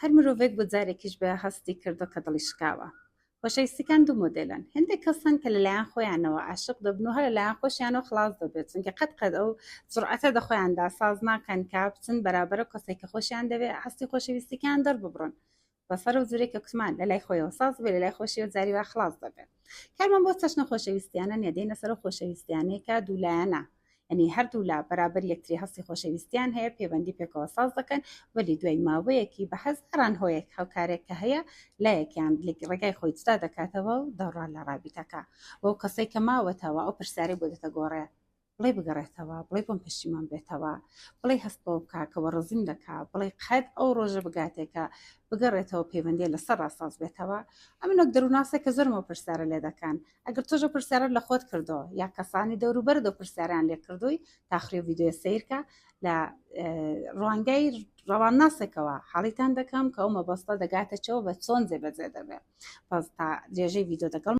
هەر مرۆڤێک بۆ جارێکیش بێ هەستی کردوە کە دڵی شکاوە. خۆشەویستیکان دوو مۆدێلن هێندێک کەس هەن کە لەلایەن خۆیانەوە عاشق دەبن و هەر لەلایەن خۆشیانەوە خلاص دەبێت چونکە قەت قەت ئەو جورئەتە دە خۆیاندا ساز ناکەن کە بچن بەرابەر ئەو کەسێک کە خۆشیان دەوێ هەستی خۆشەویستیکان دەرببڕن بەسەر ئەو جورێک کە کوتمان لەلای خۆیەوە ساز بێ لەلای خۆشیەوە جاری وا خلاص دەبێت کارمان بۆ چەشنە خۆشەویستیانە نیە دێینە سەر ئەو خۆشەویستیانەی کە دوولایەنە یەنی هەردوولا بەرابەر یەکتری هەستی خۆشەویستیان هەیە پەیوەندی پێکەوە ساز دەکەن وەلی دوای ماوەیەکی بە هەزاران هۆیەک هاوکارێک کە هەیە لایەکیان ڕێگای خۆی جودا دەکاتەوە و دەڕوا لە ڕابیتەکە و ئەو کەسەی کە ماوەتەوە ئەو پرسیارەی بۆ دێتە گۆڕێ بڵێ بگەڕێتەوە بڵێ بۆم پەشیمان بێتەوە بڵێ هەست بەوە بکا کە وەڕزیم دەکا بڵێ قەت ئەو ڕۆژە بگاتێ کە بگەڕێتەوە پەیوەندیە لەسەر ڕاساز بێتەوە ئەمن وەک دەروونناسێک کە زۆرم ئەو پرسیارە لێ دەکەن ئەگەر تۆش ئەو پرسیارەت لە خۆت کردۆ یا کەسانی دەوروبەرت ئەو پرسیارەیان لێ کردووی تاخری و ڤیدیۆ سەیرکە لە ڕوانگای ڕەوانناسێکەوە حاڵیتان دەکەم کە ئەو مەبەستە دەگاتە چەوە بە چۆن جێبەجێ دەبێ پس تا درێژەی ڤیدیۆ دەگەڵ.